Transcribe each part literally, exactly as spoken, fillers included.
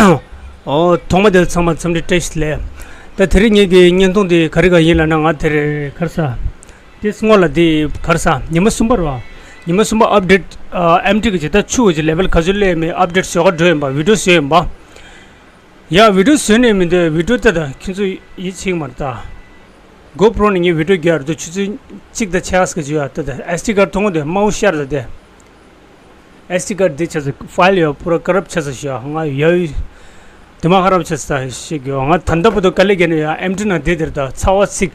ཨོ། ཐོག་མ་དེ་ཚང་མ་འཚམས་འདྲི་བཀྲ་ཤིས་བདེ་ལེགས། ད་དེ་རིང་ངེད་ཀྱི་བརྙན་ཐུང་དེ་ག་རེ་ག་ཡིན་ལབ་ན། ང་དེ་རེད་ག་རེ་ཟ། དེ་སྔོན་ལ་དེ་ག་རེ་ཟ། ཉི་མ་གསུམ་པ་རེད་བ། ཉི་མ་གསུམ་པ་ཨབ་ཌེཊ། ཨ། ཨེམ་ཊི་གི་ཇི་ལྟར་ཆུ་གི་ཇི་ལེ་ཝལ་ག་ཚོད་སླེབས་མེད་ཨབ་ཌེཊ་བཟོ་ག་འགྲོ་ཡིན་པ། བི་ཌི་ཡོ་བཟོས་ཡིན་པ། ཡ། བི་ཌི་ཡོ་བཟོས་ནས་མི་འདུག་བི་ཌི་ཡོ་ལྟ་ད་ཁྱོད་ཚོ་ཡིད་ཆེས་མ་རེད་ད། གོ་པྲོ་ནས་ངས་བི་ཌི་ཡོ་རྒྱག་རེད་འདུག་ཆུ་ཚོད་གཅིག་དང་ཕྱེད་ཀ་ཟིག་ཡོད་ད། ད་ཨེས་ཌི་ཀར་ཐོང་དེ་དམར་པོ་ཤར་ད་དེ། ཨེས་ཌི་ཀར་འདི་ཆ་ཚ་ཕའིལ་ཡོད་པུ་ར་ཁ་རབ་ཆ་ཚ་ཤག་ང་ཡ་ཡི་དེ་མ་ཁ་རབ་ཆ་ཚ་ཤིག་ཡོད། ང་ད་ལྟ་བར་དུ་དཀའ་ལས་བརྒྱབ་ནས་ཡ་ཨེམ་ཊི་ནང་བསྡད་དེར་ད་ཚ་བ་ཚིག་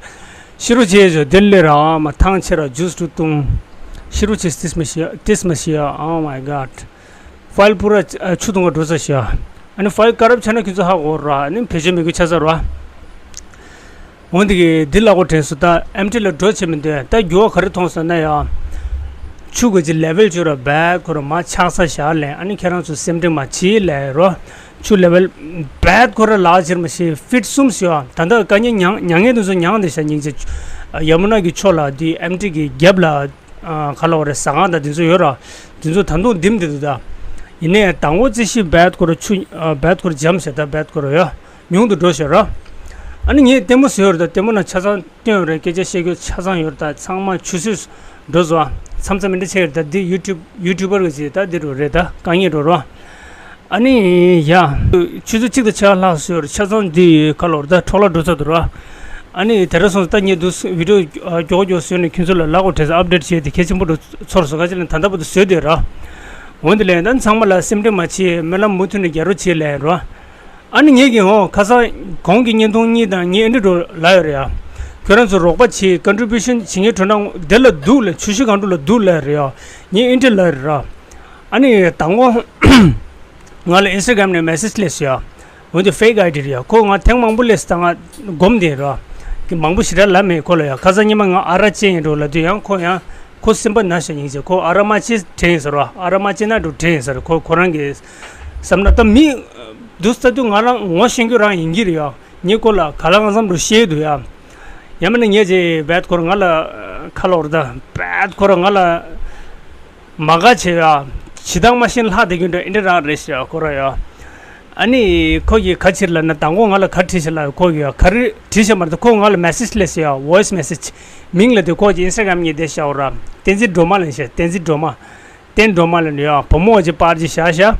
ཤི་རུ་ཆེ་ཞོ་དེ་ལས་ར་མ་ཐང་ཆེ་ར་ཇུས་ཏུ་བཏུང་། ཤི་རུ་ཆེ་ཏིས་མ་ཤི་ཡ་ཏིས་མ་ཤི་ཡ། Oh my God. ཕའིལ་པུ་ར་ཆུ་འཐུང་ག་འགྲོ་ཚ་ཤག་ཨ་ནི་ཕའིལ་ཁ་རབ་ཆ་ན་ཁྱོད་ཚོ་ཧ་གོ་ར། ཨ་ནི་བེད་སྤྱོད་མི་དགོས་ཆ་ཚ་ར། འོན་ཏེ་གི་འདི་ལ་གོ་དྲན་སོང་། ད་ཨེམ་ཊི་ལ་འགྲོ་བྱེད་མི་འདོད། ད་འགྱུར་བ་ག་རེ་མཐོང་སོང་ན་ཡང་། ཆུ་གི་ཅི་ལེ་ཝལ་ཅུ་ར་བད་ཁོ་ར་མ་ཆག་ས་བཞག་ལས། ཨ་ནི་ཁྱེད་རང་ཚོ་སེམས་ཁྲལ་མ་བྱེད་ལས་རོ། ཆུ་ལེ་ཝལ་བད་ཁོ་ར་ལག་ཕྱིར་མ་ཤེས་ཕིཊ་གསུམ་ཞིག་ད་ལྟ་དཀའ་ངལ་མྱང་མྱང་ངན་དེ་ཚོ་མྱང་དེ་ཤ་སྙིང་རྗེ། ཡ་མུ་ན་གི་ཕྱོགས་ལ་དེ་ཨེམ་ཊི་གི་རྒྱབ་ལ། ཨ། ཁ་ལོ་རེ་ཟ་ཁང་དང་དེ་ཚོ་ཡོད་ར། དེ་ཚོ་ད་དུང་ལྡིམ་དེ་འདུག་ད། ཡིན་ནའི་དང་པོ་རྩི་ཤི་བད་ཁོ་ར་ཆུ། ཨ། བད་ཁོ་ར་འཇམ་ཟེར་ད་བད་ཁོ་ར་ཡ། ཉུང་དུ་འགྲོ་ཤོར་ར། ཨ་ནི་ངས་ལྟད་མོ་བཟོས་ཡོད་རེད་ད། ལྟད་མོ་ན་ཆ་ཚང་སྟོན་ཡོད་རེད། སྐད་ཆ་བཤད་རྒྱུ་ཆ་ཚང་ཡོད་རེད་ད། ཚང་མ་ཆུད་ཟོས་འགྲོ་སོང་། མཚམས་མཚམས་མི་འདྲ་ཆེ་ཡོད་རེད་ད། འདི་ཡུ་ཊུབ་ཡུ་ཊུབ་པར་གི་ཅིག་ད་འདི་རུ་རེད་ད། དཀའ་ངལ་འགྲོ་རོགས། ཨ་ནི་ཡ། ཆུ་ཚོད་གཅིག་དང་ཕྱེད་ཀ་ལྷག་སོང་ཡོད་རེད། ཆ་ཚང་འདི་ཁ་ལོ་རེད་ད། འཕྲོ་བརླག་འགྲོ་ཚར་འདུག་ར། ཨ་ནི་དེ་ར་སོང་ཙང་ད་ངས་འདུག་བི་ཌི་ཡོ་མགྱོགས་མགྱོགས་བཟོས་ནས་ཁྱོད་ཚོ་ལ་ལབ་དགོས་དྲན་སོང་། ཨབ་ཌེཊ་བྱས་ཏེ་གལ་ཆེན་པོ་འགྲོ་ཚོར་སོང་། ག་ཅི་ལ་ད་ལྟ་བར་དུ་བཟོས་བསྡད་ར། འོན་ཏེ་ལན་ད་ཚང་མ་ལ་སེམས་ཁྲལ་མ་བྱེད། སྨོན་ལམ་མུ་མཐུད་ནས་རྒྱག་རོགས་བྱེད་ལབ་རོ། ཨ་ནི་ངེད་ཀྱིས་ཧོ་ཁ་སང་གོང་གི་བརྙན་ཐུང་གཉིས་དང་ངས་ཨེ་འདྲ་འགྲོ་ལབ་ཡོད་རེད་ཡ། ཁྱོད་རང་ཚོ་རོགས་པ་བྱེད། ཀོན་ཊི་བུ་ཤན་བྱེད་མཁན་འགྲོ་ན་དེ་ལ་འདུག་ལབ། ཆུ་ཤུལ་གང་འགྲོ་ལ་འདུག་ལབ་རེད་ཡ། ངས་ཨེ་འདྲ་ལབ་རེད་ར། ཨ་ནི་དང་པོ་ང་ལ་ཨིན་སི་ཊ་གྷ་རམ་ནས་མེ་སེ་ཇི་སླེབས་སོང་ཡ། འོན་ཏེ་ཕེག་ཨའི་ཌི་རེད་ཡ། ཁོ་ང་ཐེངས་མང་པོ་སླེབས་སོང་། ད་ང་སྒོམ་བསྡད་ར། གི་མང་པོ་ཞེ་དྲག་ལབ་མེད་ཁོ་ལ་ཡ། ཁ་སང་ཉི་མ་ང་ཨ་ར་ཅན་ཡིན་འགྲོ་ལབ་དུས་ཡང་ཁོ་ཡང་ཁོ་སེམས་པ་ན་ཤ་སྙིང་རྗེ། ཁོ་ཨ་ར་མ་ཅི་དྲན་ཡིན་ཟེར་བ། ཨ་ར་མ་ཅི་ན་འགྲོ་དྲན་ཡིན་ཟེར། ཁོ་ཁོ་རང་གི་བསམ་ན་ད་མི་འདུག་ས་དུས་ང་རང་ངོ་ཤེས་རྒྱུ་རང་ཡིན་གྱི་རེད་ཡ། ངས་ཁོ་ལ་ག་ལ་གང་འཚམ་འགྲོ་བཤད་འདུག་ཡ། ཡང་མིན་ན་ངས་ཅི་བད་ཁོ་ར་ང་ལ་ཁ་ལོ་རེད་ད། བད་ཁོ་ར་ང་ལ་མ་དགའ་བྱེད་ཡ། ཇི་ལྟར་མ་ཤེས་ལྷག་བསྡད་རྒྱུ་འདྲ་ཨེ་འདྲ་རང་རེད་ཤག་ཁོ་ར་ཡ། ཨ་ནི་ཁོ་གིས་ག་ཅི་ལབ་ན། དང་པོ་ང་ལ་ག་བྲིས་ཤག་ལབ། ཁོ་གིས་ག་རེ་བྲིས་ཤག་མ་རེད། ཁོ་ང་ལ་མེ་སེ་ཇི་སླེབས་ཤག་ཡ། ཝོ་ཡིས་མེ་སེ་ཇི། མིང་ལ་དེ་ཁོ་གི་ཨིན་སི་ཊ་གྷ་རམ་ངས་བསྡད་ཤག་ར། བསྟན་འཛིན་སྒྲོལ་མ་ལབ་ཤག། བསྟན་འཛིན་སྒྲོལ་མ། བསྟན་སྒྲོལ་མ་ལབ་ནས་ཡ། བུ་མོ་ཅིག་པར་ཅིག་བཞག་ཤག།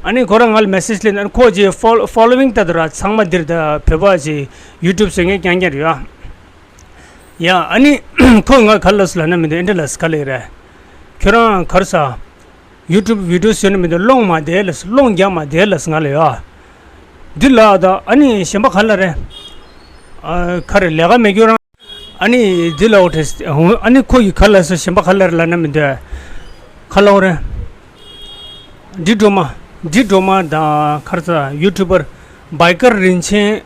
ཨ་ནི་ཁོ་རང་ང་ལ་མེ་སེ་ཇི་སླེབས་ན། ཁོ་ཅིག་ཕོ་ཕོ་ལོ་ཝིང་ལྟ་དུ་ར། ཚང་མ་འདིར་ད་བོད་པ་ཅིག་ཡུ་ཊུབ་བཟོ་མཁན་རྐྱང་རྐྱང་རེད་ཡ། ཡ། ཨ་ནི་ཁོ་ང་ག་ལབ་སོང་ལབ་ན་མི་འདུག་ཨེ་འདྲ་ལབ་སོང་། ག་ལབ་རེད། ཁྱོད་རང་ག་རེ་ཟ། ཡུ་ཊུབ་བི་ཌི་ཡོ་བཟོས་ན་མི་འདུག་སློང་མ་བསྡད་ལབ་སོང་། སློང་རྒྱག་མ་བསྡད་ལབ་སོང་ང་ལ་ཡ། འདི་ལ་ད་ཨ་ནི་གཞན་པ་ག་ལབ་རེད། ཨ། ག་རེ་ལས་ཀ་མེད་རྒྱུ་རང་། ཨ་ནི་འདི་ལ་འོ་དེ། ཨ་ནི་ཁོ་ཡིས་ག་ལབ་སོང་། གཞན་པ་ག་ལབ་རེད་ལབ་ན་མི་འདུག་ག་ལབ་རེད། འདི་སྒྲོལ་མ། འདི་སྒྲོལ་མ་དང་ག་རེ་ཟ། ཡུ་ཊུབ་པར་བའི་ཀར་རིན་ཆེན།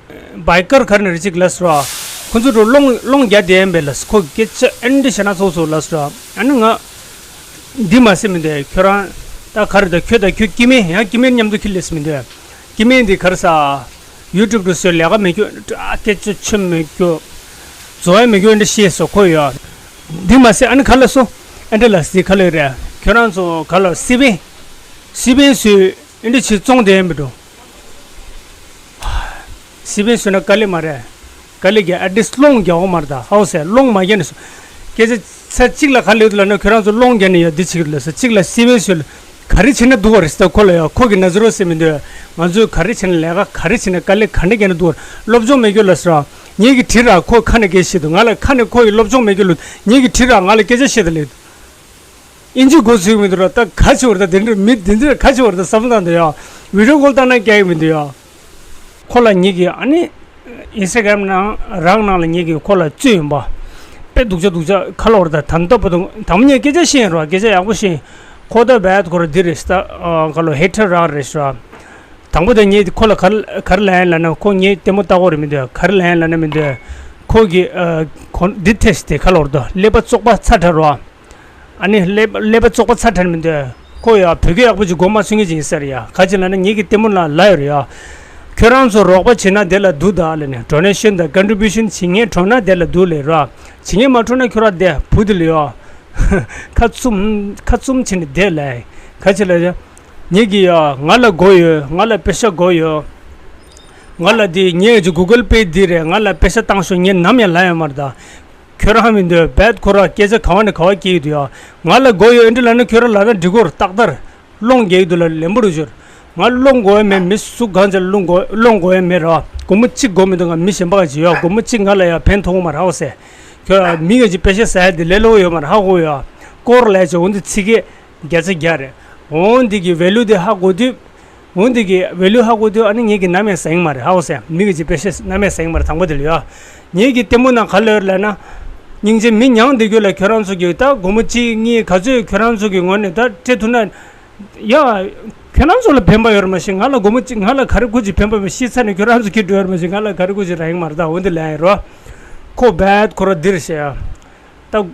བའི་ཀར་ག་རེ་ན་རེ་གཅིག་ལབ་སོང་། ཁོ་ཚོ་འགྲོ་སློང་སློང་རྒྱག་བསྡད་ཡིན་པས་ལབ། ཁོ་སྐད་ཆ་ཨེ་འདྲ་བཤད་ན་ཚོགས་སོང་ལབ་སོང་། ཨ་ནི་ང་འདི་མ་ཟེར་མི་འདུག་ཁྱོད་རང་ད་ག་རེ་ད། ཁྱོད་ད་ཁྱོད་སྐྱེ་དམན་ཡང་སྐྱེ་དམན་མཉམ་དུ་ཁྱེར་སླེབས་མི་འདུག་སྐྱེ་དམན་འདི་ག་རེ་ཟ། ཡུ་ཊུབ་འགྲོ་སོང་། ལས་ཀ་མེད་རྒྱུ། ཨ། སྐད་ཆ་ཆོ་མེད་རྒྱུ། རྫོགས་ཡ་མེད་རྒྱུ་འདྲ་བཤད་སོང་ཁོ་ཡ། འདི་མ་ཟད་ཨ་ནི་ག་ལབ་སོང་། ཨེ་འདྲ་ལབ་སོང་། ག་ལབ་རེད། ཁྱོད་རང་ཚོ་ག་ལབ། སི་པན། སི་པན་བཟོས་ཨེ་འདྲ་བྱས་བཙོང་བསྡད་ཡིན་པ་འགྲོ། སི་པན་བཟོས་ན་དཀའ་ལས་མ་རེད། དཀའ་ལས་ཀྱི་ཨ་ཏི་སི་སློང་རྒྱག་འོ་མ་རེད་ད། ཧའོ་སེ་སློང་མ་རྒྱག་ནས་སོང་། སྐད་ཆ་ཚར་གཅིག་ལ་ག་ལབ་འདུག་ལབ་ན། ཁྱོད་རང་ཚོ་སློང་རྒྱག་ནས་ཡ་འདི་བྱེད་ཀྱི་འདུག་ལབ་སོང་། གཅིག་ལ་སི་པན་བཟོས་ལ། ག་རེ་བྱས་ན་སྡུག་པ་རེད་ཟེར་ཁོ་ལ་ཡ། ཁོ་གིས་ན་ཛི་རོ་ཟེར་མི་འདུག་ང་ཚོས་ག་རེ་བྱས་ན། ལས་ཀ་ག་རེ་བྱས་ན། དཀའ་ལས་ག་འདྲ་བརྒྱབ་ན་སྡུག་པ་རེད། སློབ་སྦྱོང་མེད་རྒྱུ་ལ་ཟེར་བ། ངེད་ཀྱིས་བྲིས་ར། ཁོ་ཁ་ནས་སྐད་བཤད་འདུག་ང་ལ་ཁ་ནས་ཁོ་ཡིས་སློབ་སྦྱོང་མེད་རྒྱུ་ལ་ངེད་ཀྱིས་བྲིས་ར། ང་ལ་སྐད་ཆ་བཤད་ད་ལེ། ཨིན་ཇི་གོ་ཚུགས་མི་འདུག་ར། ད་ག་ཆེ་བ་རེད། ད་དེ་འདྲ་མི་དེ་འདྲ་ག་ཆེ་བ་རེད། ད་བསམ་བློ་བཏང་དུས་ཡ། བི་ཌི་ཡོ་ཀོལ་བཏང་ན་སྐྱེ་གི་མི་འདུག་ཡ། ཁོ་ལ་ངེད་ཀྱིས་ཨ་ནི་ཨིན་སི་ཊ་གྷ་རམ་ནང་རང་ནང་ལ་ངེད་ཀྱིས་ཁོ་ལ་རྩོད་ཡིན་པ། དཔེ་སྡུག་ཅག་སྡུག་ཅག་ཁ་ལོ་རེད། ད་ད་ལྟ་བར་དུ་དང་པོ་ངས་སྐད་ཆ་བཤད་ཡིན་ར། སྐད་ཆ་ཡག་པོ་བཤད་ཡིན། ཁོ་ད་བད་ཁོ་ར་འདི་རེད་ད། ཁ་ལོ་ཧེ་ཊར་རང་རེད་ཤག་དང་པོ་དེ་ངས་ཁོ་ལ་ག་རེ་ག་རེ་ལབ་ཡིན་ལབ་ན། ཁོ་ངའི་ལྟད་མོ་ལྟ་གི་རེད་མི་འདུག་ག་རེ་ལབ་ཡིན་ལབ་ན་མི་འདུག་ཁོ་གིས་ཨ། ཁོ་འདི་ཐེ་སི་དེ་ཁ་ལོ་རེད་ད། ཀླད་པ་བཙོག་པ་ཚ་དྲགས་ར། ཨ་ནི་ཀླད་པ་ཀླད་པ་བཙོག་པ་ཚ་དྲགས་མི་འདུག་ཁོ་ཡ་བོད་སྐད་ཡག་པོ་ཅིག་གོ་མ་ཚོད་མཁན་ཅིག་ཡིན་ས་རེད་ཡ། ག་ཅི་ལབ་ན་ངེད་ཀྱི་ལྟད་མོ་ལ་ལབ་ཡོད་རེད་ཡ། ཁྱོད་རང་ཚོ་རོགས་པ་བྱེད་ན་དེ་ལ་སྡུག་ད་ལབ་ནས། ཌོ་ནེ་ཤན་དང་ཀོན་ཊི་བུ་ཤན་བྱེད་མཁན་གྲོངས་ན་དེ་ལ་སྡུག་ལབ་ར། བྱེད་མཁན་མ་གྲོངས་ན་ཁྱོད་རང་བསྡད་བུ་དེ་ལ་ཡ། ཁ་བཙུམ་ཁ་བཙུམ་བྱས་ནས་བསྡད་ལབ། ག་ཅི་ལབ་ཡ། ངེད་ཀྱི་ཡ་ང་ལ་དགོས་ཡོད། ང་ལ་པེ་ཤ་དགོས་ཡོད། ང་ལ་འདི་ངེད་ཀྱི་Google Pay འདི་རེད། ང་ལ་པེ་ཤ་བཏང་ཤོག་ངས་ནམ་ཡང་ལབ་ཡོད་མ་རེད་ད། ཁྱོད་རང་མི་འདོད་བད་ཁོ་ར་སྐད་ཆ་ག་བ་ནས་ག་བ་སྐྱེལ་གྱི་འདུག་ཡ། ང་ལ་དགོས་ཡོད་ཨེ་འདྲ་ལབ་ན་ཁྱོད་རང་ལབ་ན་འགྲིག་གོ་ར་ཏག་ཏག་རེད། སློང་རྒྱག་གི་འདུག་ལ་ལན་པོ་རུ་ཞོར། ང་སློང་དགོས་ཡ་མེད། མི་སུ་གང་ཅིག་ལ་སློང་དགོས་སློང་དགོས་ཡ་མེད་ར། སྒོར་མོ་གཅིག་དགོས་མི་འདུག་ང་མི་གཞན་པ་ག་ཅིག་ཡོད། སྒོར་མོ་གཅིག་ང་ལ་ཡ་ཕན་ཐོགས་མ་རེད་ཧ་གོ་སེ། ཁྱོད་མི་ག་ཅིག་པེ་ཤ་ཟ་ཡ་འདི་ལས་སླ་པོ་ཡོད་མ་རེད་ཧ་གོ་ཡ། སྐོར་ལས་ཅིག་འོང་འདི་ཚིག་གེ་བརྒྱ་ཆ་བརྒྱ་རེད། འོང་འདི་གི་ཝེ་ལུ་འདི་ཧ་གོ་དུས། འོང་འདི་གི་ཝེ་ལུ་ཧ་གོ་དུས་ཨ་ནི་ངེད་ཀྱི་ནམ་ཡང་ཟ་ཡིན་མ་རེད་ཧ་གོ་སེ། མི་ག་ཅིག་པེ་ཤ་ནམ་ཡང་ཟ་ཡིན་མ་རེད། དང་པོ་དེ་ལ་ཡ། ངེད་ཀྱི་ལྟད་མོ་ནང་ག་ལ་ཡོད་ལབ་ན། སྙིང་རྗེ་མི་མྱངས་འདི་རྒྱུ་ལ་ཁྱོད་རང་ཚོ་གི་ད་སྒོར་མོ་གཅིག་གཉིས་ག་ཚོད་ཁྱོད་རང་ཚོ་གི་ངོས་ནས་ད་སྤྲད་ཐུབ་ན། ཡ། ཁྱོད་རང་ཚོ་ལ་ཕན་པ་ཡོད་རེད་མ་གཞི་ང་ལ་སྒོར་མོ་གཅིག་ང་ལ་ག་རེ་ཁུར་གྱི་ཕན་པ་མེད། ཤི་ཚར་ནས་ཁྱོད་རང་ཚོ་ཁྱེར་འགྲོ་ཡོད་རེད་མ་གཞི་ང་ལ་ག་རེ་ཁུར་གྱི་རག་ཡིན་མ་རེད་ད། འོ་འདི་ལབ་ཡིན་རོ། ཁོ་བད་ཁོ་ར་འདིར་བཤད་ཡ། ད།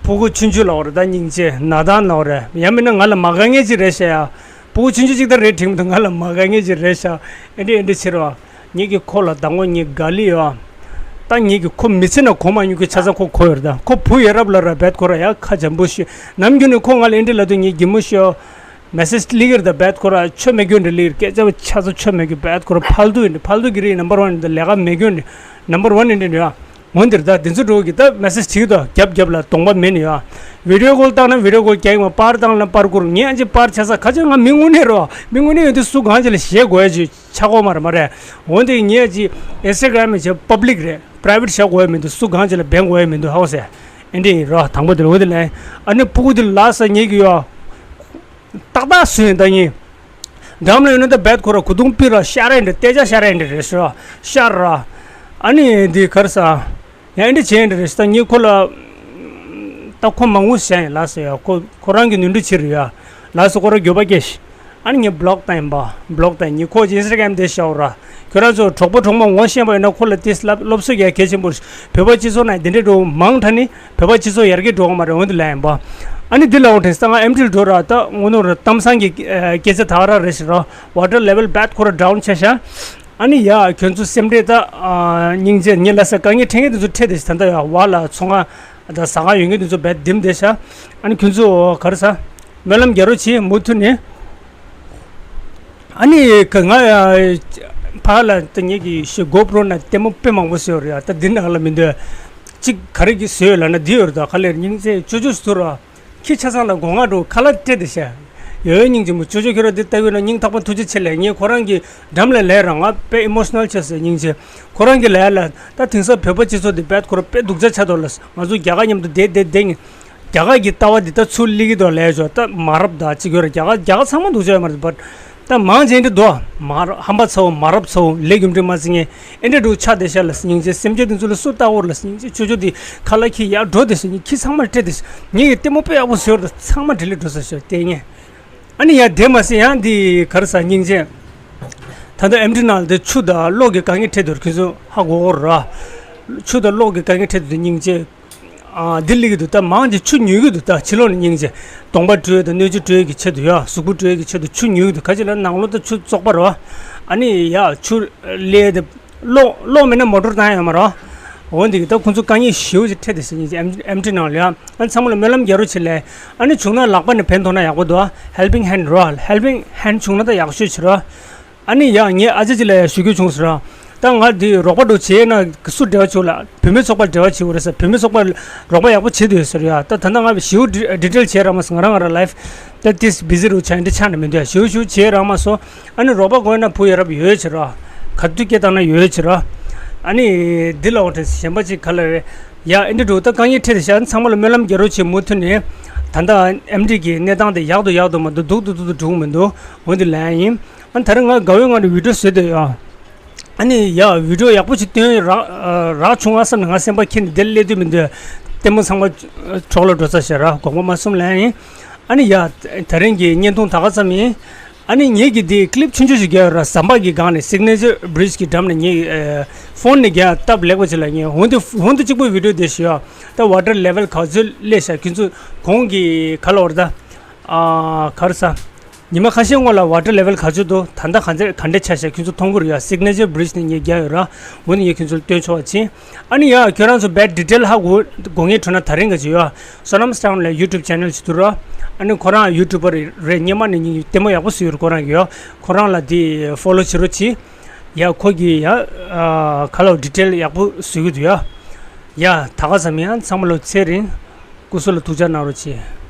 ཕྲུ་གུ་ཆུང་ཆུང་ལབ་རེད་ད་སྙིང་རྗེ་ན་ད་ལབ་རེད་ཡང་མིན་ན་ང་ལ་མ་དགའ་མཁན་ཅིག་རེད་བཤད་ཡ། ཕྲུ་གུ་ཆུང་ཆུང་ཅིག་ད་རེད་དྲན་མི་འདུག་ང་ལ་མ་དགའ་མཁན་ཅིག་རེད་ཤག་ཨེ་འདྲ་ཨེ་འདྲ་བྱེད་རོགས། ངེད་ཀྱི་ཁོ་ལ་ཟླ་ངོ་གཉིས་དགའ་ལི་ཡོད། ད་ངེད་ཀྱི་ཁོ་མི་ཚེ་ན་གོ་མ་མྱོང་གི་ཆ་ཚང་ཁོ་གོ་ཡོད་རེད་ད། ཁོ་བུ་ཡ་རབས་ལ་ར་བད་ཁོ་ར་ཡ་ཁ་འཇམ་པོ་ཤོད། ནམ་རྒྱུན་ནས་ཁོ་ང་ལ་ཨེ་འདྲ་ལབ་དུས་ངས་གད་མོ་ཤོར། མེ་སེ་ཇི་སླེབས་ཀྱི་རེད་ད་བད་ཁོ་ར་ཆོ་མེད་རྒྱུ་འདྲ་སླེབས་ཀྱི་རེད། སྐད་ཆ་བ་ཆ་ཚང་ཆོ་མེད་རྒྱུ་བད་ཁོ་ར་ཕལ་དུ་ཡིན་ཕལ་དུ་གི་རེད། ནམ་བར་ཝན་འདི་ལས་ཀ་མེད་རྒྱུ་འདི་ནམ་བར་ཝན་འདི་འདྲ་ཡ། འོན་ཏེ་ད་དེ་ཚོ་འགྲོ་གི་ད་མེ་སེ་ཇི་བྲིས་འདུག་རྒྱབ་རྒྱབ་ལ་གདོང་པ་མེད་ནི་ཡ། བི་ཌི་ཡོ་ཀོལ་བཏང་ན་བི་ཌི་ཡོ་ཀོལ་རྒྱག་ཡོང་བ། པར་བཏང་ན་པར་བསྐུར། ངས་ཨ་ཅེ་པར་ཆ་ས་ཁ་ཆེ་ང་མི་དངོས་གནས་རེད་བ། མི་དངོས་གནས་ཡོད་དུས་སུ་གང་ཅི་ལ་ཞེད་དགོས་ཡ་ཅིག་ཆགས་ཀྱི་ཡོད་མ་རེད་མ་རེད། འོན་ཏེ་ངས་ཨ་ཅེ་ཨིན་སི་ཊ་གྷི་རམ་མི་བྱེད་པབ་ལིག་རེད། པ་རའི་ཝེ་ཊི་བཞག་དགོས་ཡ་མི་འདུག་སུ་གང་ཅི་ལ་འབེན་དགོས་ཡ་མི་འདུག་ཧ་གོ་སོང་། ཨེ་འདྲ་ཡིན་རོ། དང་པོ་དེ་ལ་འོ་དེ་ལ་ཨ་ནི་ཕྲུ་གུ་དེ་ལ་ལགས་སོ་ངེད་ཀྱི་ཡོད། ཏག་ཏག་བཟོས་ཡིན་ད་ཡིན། འགྲམ་ལ་ཡོད་ན་ད་བད་ཁོ་ར་གོས་ཐུང་པི་ར་ཤ་ར་ཡིན་འདྲ་ཏེ་ཅག་ཤ་ར་ཡིན་འདྲ་རེད་ཤོ། ཤ་ར། ཨ་ནི་འདི་གར་ས། ཡང་འདི་བྱས་འདྲ་རེད་ཤོ། ད་ངས་ཁོ་ལ། ད་ཁོ་མང་པོ་བཤད་ཡིན་ལགས་སོ་ཡ། ཁོ་ཁོ་རང་གི་ནུས་འདྲི་ཕྱིར་ཡ། ལགས་སོ་ཁོ་ར་འགྱོད་པ་སྐྱེ་ཤི། ཨ་ནི་ངས་བི་ལོག་བཏང་ཡིན་པ། བི་ལོག་བཏང་ཡིན། ཁོ་ཨིན་སི་ཊ་གྷི་རམ་དེ་ཤོ་ར། ཁྱོད་རང་ཚོ་གྲོགས་པོ་གྲོགས་མོ་ངོ་ཤེས་པ་ཡོད་ན་ཁོ་ལ་ཏིས་ལབ་སློབ་གསོ་རྒྱག་གལ་ཆེན་པོ་རེད། བོད་པ་སྤྱི་ཚོགས་ནང་དེ་འདྲའི་འགྲོ་མང་དྲགས་ནི་བོད་པ་སྤྱི་ཚོགས་ཡར་རྒྱས་འགྲོ་གི་མ་རེད། འོན་ཏེ་ལབ་ཡིན་པ། ཨ་ནི་འདི་ལ་འོང་དྲན་ས་ང་ཨེམ་ཊི་ལ་འགྲོ་ར་ད་དངོས་གནས་ར་གཏམ་བཟང་གི་ཨ་སྐད་ཆ་ད་ག་རང་རེད་ཤག་ར། ཝ་ཊར་ལེ་ཝལ་བད་ཁོ་ར་ཌའུན་ཆགས་ཤག་ཨ་ནི་ཡ་ཁྱོད་ཚོ་སེམས་ཁྲལ་ད་ཨ་སྙིང་རྗེ་ཉེ་ལ་ས་དཀའ་ངལ་འཕྲད་མཁན་དེ་ཚོ་འཕྲད་དེ་ཤག་ད་ལྟ་ཡ་བ་ལ་ཚོང་ཁང་དང་ཟ་ཁང་ཡོད་མཁན་དེ་ཚོ་བད་ལྡིམ་བསྡད་ཤག་ཨ་ནི་ཁྱོད་ཚོ་ག་རེ་ཟ། སྨོན་ལམ་རྒྱག་རོགས་བྱེད་མུ་མཐུད་ནས། ཨ་ནི་ཁ་ང་ཡ་ཕ་ལ་ད་ངེད་ཀྱི་ཤི་གོ་པྲོ་ན་ལྟད་མོ་དཔེ་མང་པོ་བཟོས་ཡོད་རེད་ཡ། ད་འདི་ནང་ལ་མི་འདུག་གཅིག་ག་རེ་གི་བཟོས་ཡོད་ལབ་ན་འདི་ཡོད་རེད། ད་ག་ལེར་སྙིང་རྗེ་ཅོ་ཅོ་སུ་ར་ཁྱི་ཆ་ཚང་ལ་སྒོ་ང་འགྲོ་ཁ་ལག་སྤྲད་དེ་ཤ་ཡོད་སྙིང་རྗེ་མོ་ཅོ་ཅོ་ཁྱོད་ར་འདི་ལྟ་བུ་ན་སྙིང་ཐག་པ་ཐུགས་རྗེ་ཆེ་ལས་ངས་ཁོ་རང་གི་འགྲམ་ལ་ལས་ར་ང་དཔེ་ཨི་མོ་ཤི་ནལ་ཆགས་སོང་སྙིང་རྗེ། ཁོ་རང་གི་ལས་ལ་ད་དེང་སང་བོད་པ་སྤྱི་ཚོགས་འདི་བད་ཁོ་ར་དཔེ་སྡུག་ཅག་ཆགས་འདུག་ལ་ང་ཚོ་རྒྱ་གར་མཉམ་དུ་བསྡད་བསྡད་བསྡད་ངེས། རྒྱ་གར་གྱི་ལྟ་བ་འདི་ལྟ་ཚུར་སླེབས་ཀྱི་འདུག་ལས་ཆོག་ད་མ་རབས་ད་ཅི་དགོས་རེད། རྒྱ་གར་རྒྱ་གར་ཚང་མ་འདུག་ཅག་ཡོད་མ་རེད་པ། ད་མང་ཆེ་འདི་འདུག་མ་རབས་ཧམ་པ་ཚ་བོ་མ་རབས་ཚ་བོ་ལས་རྒྱུ་འབྲས་མ་བརྩི་ངེས་ཨེ་འདྲ་འདུག་ཆགས་བསྡད་ཤག་ལ་སྙིང་རྗེ། སེམས་ཅན་འདི་ཚོ་ལ་སུ་ལྟ་བོར་ལ་སྙིང་རྗེ་ཅོ་ཅོ་འདི་ཁ་ལག་ཁྱི་ཡར་འགྲོ་བསྡད་ཤག་ཁྱི་ཚང་མ་སྤྲད་བསྡད་ཤག་ངེད་ཀྱི་ལྟད་མོ་དཔེ་ཡག་པོ་བཟོས་རེད། ཚང་མ་བྲེལ་ལེ་འགྲོ་ས་ཤག་ལྟས་ངན། ཨ་ནི་ཡ་དེ་མ་ཟད་ཡང་འདི་ག་རེ་ཟ་སྙིང་རྗེ། ད་ལྟ་ཨེམ་ཊི་ནང་ལ་དེ་ཆུ་དང་གློག་གི་དཀའ་ངལ་འཕྲད་འདུག་ཁྱོད་ཚོ་ཧ་གོ་གོ་ར། ཆུ་དང་གློག་གི་དཀའ་ངལ་འཕྲད་འདུག་སྙིང་རྗེ། ཨ་འདི་སླེབས་ཀྱི་འདུག་ད་མང་ཆེ་ཆུ་ཉོ་གི་འདུག་ད་ཕྱི་ལོགས་ནས་སྙིང་རྗེ། གདོང་པ་བཀྲུས་དང་སྣོད་བཅུད་བཀྲུས་ཀྱི་ཆེད་དུ་ཡ་གཟུགས་པོ་བཀྲུས་ཀྱི་ཆེད་དུ་ཆུ་ཉོ་གི་འདུག་ག་ཅི་ལ་ནང་ལོགས་ད་ཆུ་བཙོག་པ་རེད་པ། ཨ་ནི་ཡ་ཆུ་སླེབས་ཏེ་གློག་གློག་མེད་ན་མོ་ཊར་བཏང་ཡ་ཡོད་མ་རེད་པ། འོ་འདི་གི་ད་ཁོང་ཚོ་དཀའ་ངལ་ཞེ་པོ་ཅིག་འཕྲད་དེ་ཟེར་སྙིང་རྗེ་ཨེམ་ཨེམ་ཊི་ནང་ལ་ཡ། ཨ་ནི་ཚང་མ་ལ་སྨོན་ལམ་རྒྱག་རོགས་བྱེད་ལས། ཨ་ནི་བྱུང་ན་ལག་པ་ནས་ཕན་ཐོགས་ན་ཡག་པོ་འདུག་ཧེལ་པིང་ཧེན་ཌི་རོ། ཧེལ་པིང་ཧེན་ཌི་བྱུང་ན་ད་ཡག་ཤོས་བྱེད་རོགས། ཨ་ནི་ཡ་ངས་ཨ་ཅག་ཅིག་ལ་ཡ་ཞུ་རྒྱུ་བྱུང་ཟེར་རོགས། ད་ང་འདི་རོགས་པ་འགྲོ་བྱེད་ན་སུ་འབྲེལ་བ་བྱེད་ལ་བུད་མེད་ཚོགས་པ་འབྲེལ་བ་བྱེད་དགོས་རེད་ཟེར། བུད་མེད་ཚོགས་པ་རོགས་པ་ཡག་པོ་བྱེད་འདུག་ཟེར་ཡ། ད་ད་ལྟ་ང་ཞེ་པོ་ཌི་ཌི་ཊེལ་བྱེད་རག་མ་སོང་། ང་རང་ང་རང་ལའིབ་ད་ཏིས་བི་ཟི་རུ་ཆགས་འདི་ཆགས་ནས་མི་འདུག་ཞེ་པོ་ཞེ་པོ་བྱེད་རག་མ་སོང་། ཨ་ནི་རོགས་པ་དགོས་ན་བུ་ཡ་རབས་ཡོད་ཕྱིར་རོ། ག་དུས་སྐད་བཏང་ན་ཡོད་ཕྱིར་རོ། ཨ་ནི་འདི་ལ་འོ་དེ་གཞན་པ་ཅིག་ག་ལ་རེད། ཡ་ཨེ་འདྲ་འགྲོ་ད་དཀའ་ངལ་འཕྲད་དེ་ཤག་ཚང་མ་ལ་སྨོན་ལམ་རྒྱག་རོགས་བྱེད། མུ་མཐུད་ནས་ད་ལྟ་ཨེམ་ཌི་གི་གནས་སྟངས་དེ་ཡག་ཏུ་ཡག་ཏུ་མ་འདུག་སྡུག་ཏུ་སྡུག་ཏུ་འགྲོ་གི་མི་འདུག་འོ་འདི་ལན་ཡིན། ཨ་ནི་ད་རེས་ང་དགའ་བོའི་ངང་ནས་བི་ཌིའོ་བཟོས་བསྡད་ཡོད། ཨ་ནི་ཡ་བི་ཌིའོ་ཡག་པོ་ཞིག་སྟོན་རག་རག་བྱུང་ང་བསམ་ནས་ང་སེམས་པ་ཁྱེར་ནས་འདིར་སླེབས་དུས་མི་འདུག་ལྟད་མོ་ཚང་མ་འཕྲོ་བརླག་འགྲོ་ས་ཞེ་དྲག་དགོངས་པ་མ་ཚོམ་ལན་ཡིན། ཨ་ནི་ཡ། ད་རིང་གི་བརྙན་ཐུང་ད་ག་ཙམ་ཡིན། ཨ་ནི་ངེད་ཀྱིས་འདི་ཀི་ལིབ་ཆུང་ཆུང་ཞིག་རྒྱག་ཡོད་ར། ཟམ་པ་གི་སྒང་ནས་སིག་ནེ་ཅར་བི་རིཇ་གི་འགྲམ་ནས་ངས་ཨེ་ཕོན་ནས་རྒྱག་སྟབས་ལེགས་པ་ཅིག་ལ་ངས་འོན་ཏེ་འོན་ཏེ་གཅིག་པུའི་བི་ཌིའོ་དེ་ཞུ་ཡ། ད་ཝ་ཊར་ལེ་ཝལ་ག་ཚོད་སླེབས་ཤག་ཁྱོད་ཚོ་གོང་གི་ག་ལ་བར་ད་ཨ་ག་རེ་ཟ། ཉི་མ་ཁ་ཤས་སྔོན་ལ་water level ག་ཚོད་འདུག་ད་ལྟ་ག་འདྲ་ག་འདྲ་ཆགས་ཤག་ཁྱོད་ཚོ་མཐོང་གི་རེད་ཡ། Signature Bridge ནས་ངས་རྒྱག་ཡོད་ར། འོ་ནི་ངས་ཁྱོད་ཚོར་སྟོན་ཆོག་པ་བྱིན། ཨ་ནི་ཡ་ཁྱོད་རང་ཚོ་རྦད་detail ཧ་གོ་གོ་ངེས་འཕྲོ་ན་ད་རིང་ག་ཅིག་ཡོད། Sonam Sound ལ་YouTube channel ཞིག་འདུག་ར། ཨ་ནི་ཁོ་རང་YouTuber རེད། སྔོན་མ་ནས་ངས་ལྟད་མོ་ཡག་པོ་བཟོས་ཡོད་རེད་ཁོ་རང་གི་ཡ། ཁོ་རང་ལ་དེ་follow བྱེད་རོགས་བྱིན། ཡ་ཁོ་གིས་ཡ་ཨ་ག་ལ་detail ཡག་པོ་བཟོ་གི་འདུག་ཡ། ཡ་ད་ག་ཙམ་ཡང་ཚང་མ་ལོ་ཚེ་རིང་། སྐུ་གཟུགས་ལ་ཐུགས་ཅག་གནང་རོགས་བྱེད།